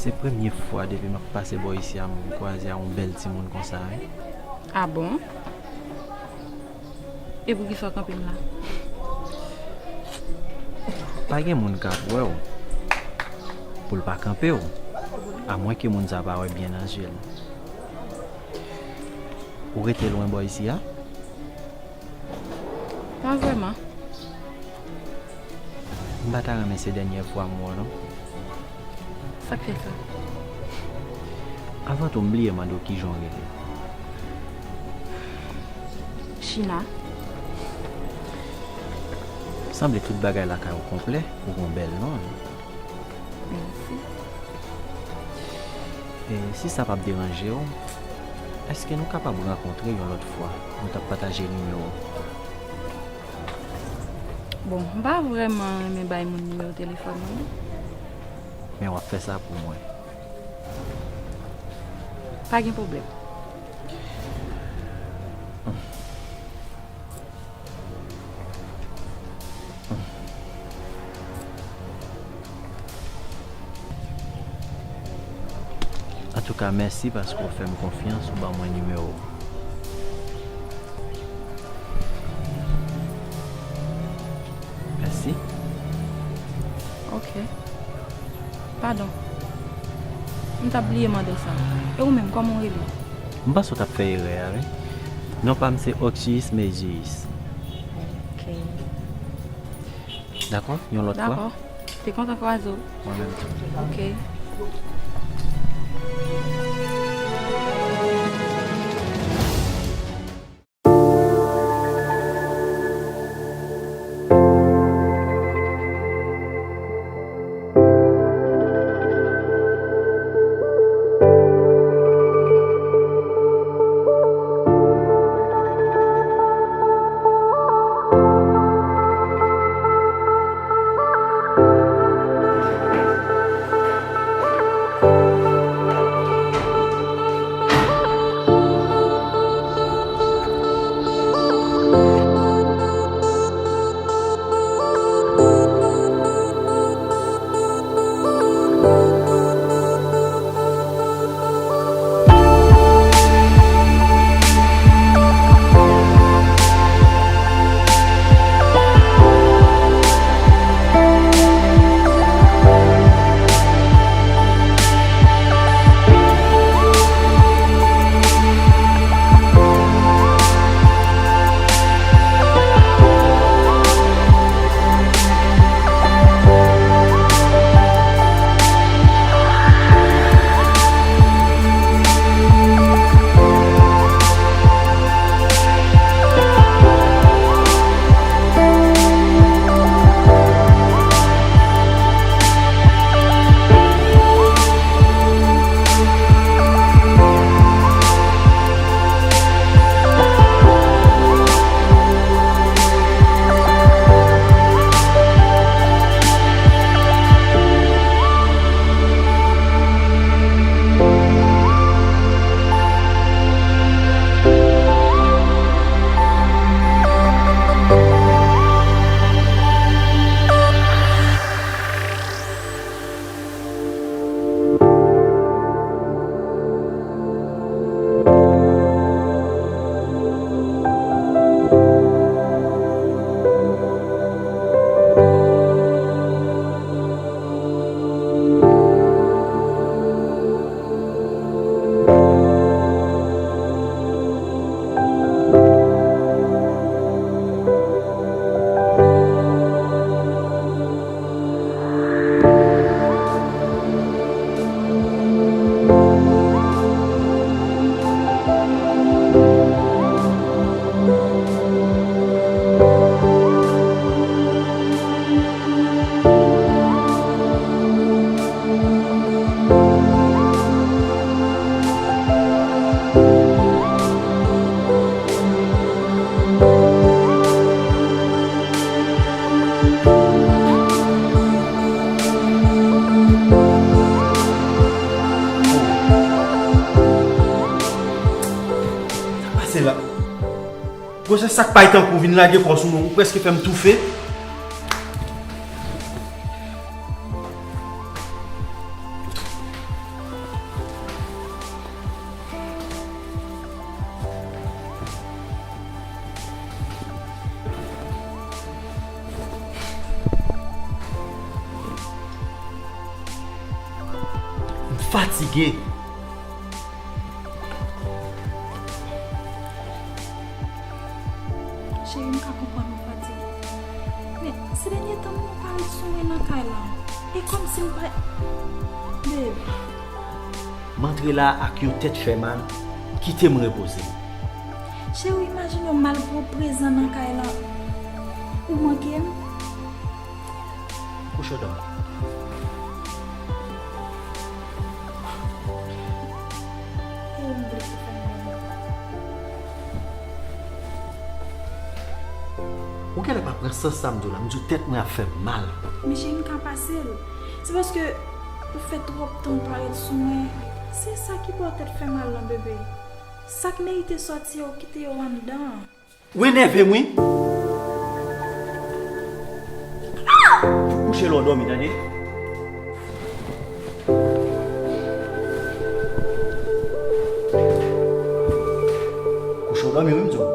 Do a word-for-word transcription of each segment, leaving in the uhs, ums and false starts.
Se premye fwa depi m ap pase bò isi a m kwaze a yon bèl timoun konsa, wi. A bon? E poukisa w kanpe m la? Pa gen moun k ap wè w pou l pa kanpe w, amwenke moun sa pa wè byen nan je l. Ou rete lwen bò isi a? Pa vrèman. M pa ta renmen se dènyè fwa m wè w non. Sa k fè sa? Avan tou, m bliye mande w kijan w rele. China. Sanble tout bagay lakay ou konplè, ou gon bèl non. Mèsi. E si sa p ap deranje w, èske nou kapab rankontre yon lòt fwa? Nou t ap pataje nimewo. Bon, m pa vrèman renmen bay moun nimewo telefòn mwen non. Men w ap fè sa pou mwen. Pa gen pwoblèm. Antouka, mèsi paske w fè m konfyans, ou ban mwen nimewo w. Mèsi. Ok. Padon. M t ap bliye mande w sa. E ou menm, kòman w rele? M panse w t ap fè erè a, wi. Non pa m se Oxyus Mezius. Ok. Dakò? Yon lòt fwa? Dakò. Te kontan kwaze w. Mwen menm tou. Ok. Pase la. Gwosè sak pay tankou w vin lage kò w sou mwen, ou prèske fè m toufe. Fatige. Cheri, m ka konprann ou fatige. Men, se dènye tan m wè w parèt sou mwen nan kay la. E kòmsi m pa... Babe. M antre la ak yon tèt fè mal, kite m repoze m. Cheri, imajine w malgre w prezan nan kay la, ou manke m. Kouche w dòmi. Ou genlè pa pran sans sa m di w la, m di w tèt mwen ap fè m mal. Men cheri, m ka pase l. Se paske ou fè twòp tan w parèt sou mwen. Se sa ki ba w tèt fè mal lan, bebe. Sa k merite sòti yo, kite yo anndan an. Ou enève m wi. Kouche lè w dòmi, tande. Kouche w dòmi wi, m di w.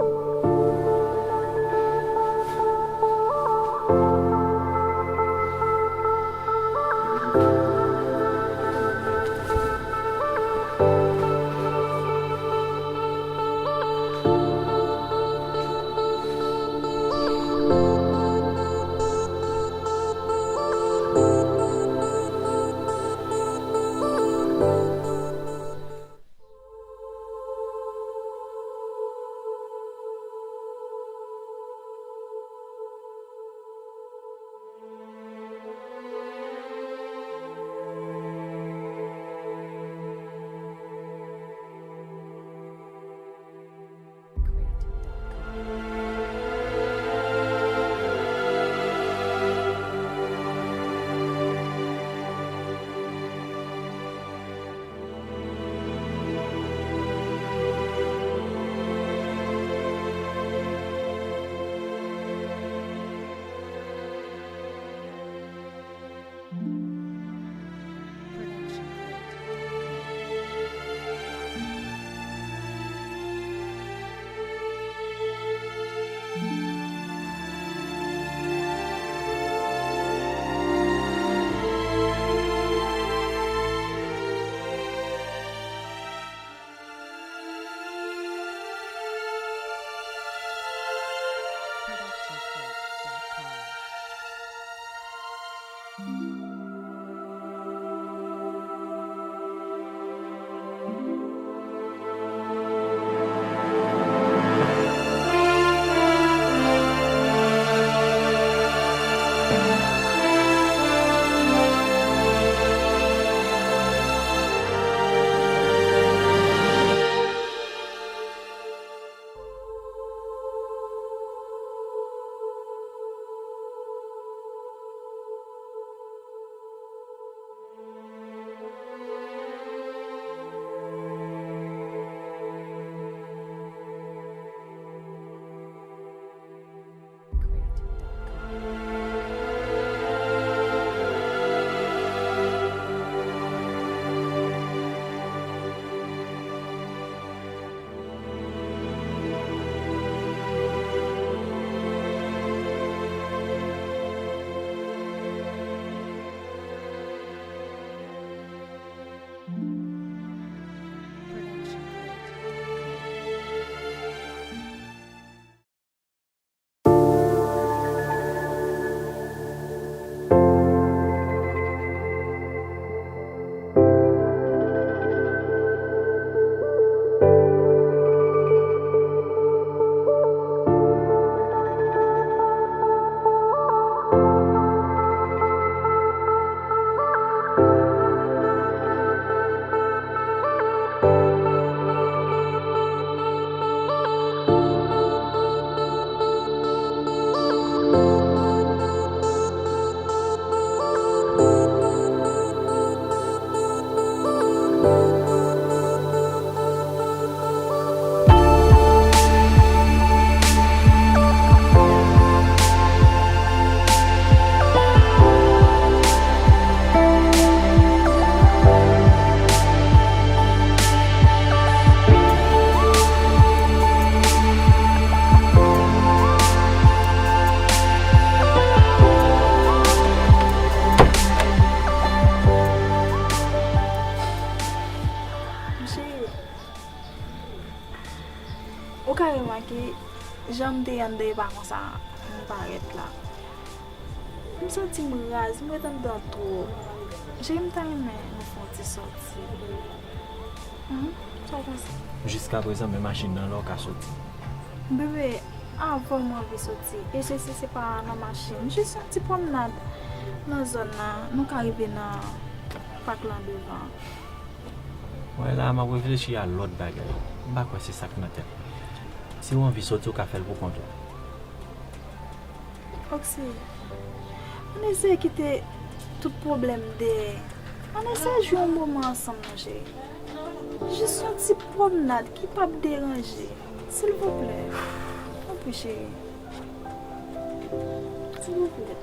M te anndan, e pa konsa m parèt la. M santi m raz, m ret anndan twòp. Cheri, m ta renmen nou fè yon ti sòti. Hmm? Sa w panse? Jiskaprezan, men machin nan la w ka soti. Bebe, avan m anvi soti. E se, se, se pa nan machin. Jis yon ti pwomnad nan zòn nan. Nou ka rive nan pak lan devan. Wè la, m ap reflechi a lòt bagay. M pa kwè se sa k nan tèt mwen. Si w anvi soti, w ka fè l pou kont ou. Oksi, ann eseye kite tout pwoblèm dèyè. Ann eseye jwi yon moman ansanm non, cheri. Jis yon ti pwomnad ki p ap deranje. Silvouplè. Tanpri, cheri. Silvouplè.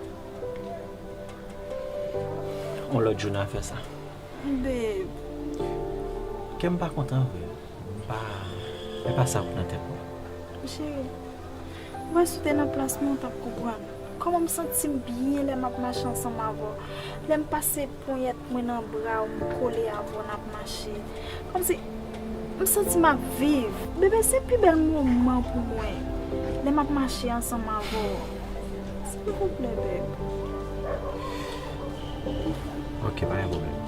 Yon lòt jou n a fè sa. Babe. Kè m pa kontan vre. M pa, e pa sa k nan tèt mwen. Cheri, mwen si w te nan plas mwen, w t ap konprann. Kòman m santi m byen lè m ap mache ansanm avè w. Lè m pase ponyèt mwen nan bra w, m kole avè w, n ap mache. Kòmsi m santi m ap viv. Bebe, se pi bèl moman pou mwen. Lè m ap mache ansanm avè w. Silvouplè, babe. Ok, pa gen pwoblèm.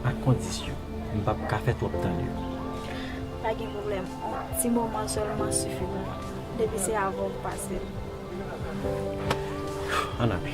Ak kondisyon, m p ap ka fè twòp tan li. Pa gen pwoblèm. Yon ti moman sèlman sifi pou mwen. Depi se avè w m pase. Ann ale.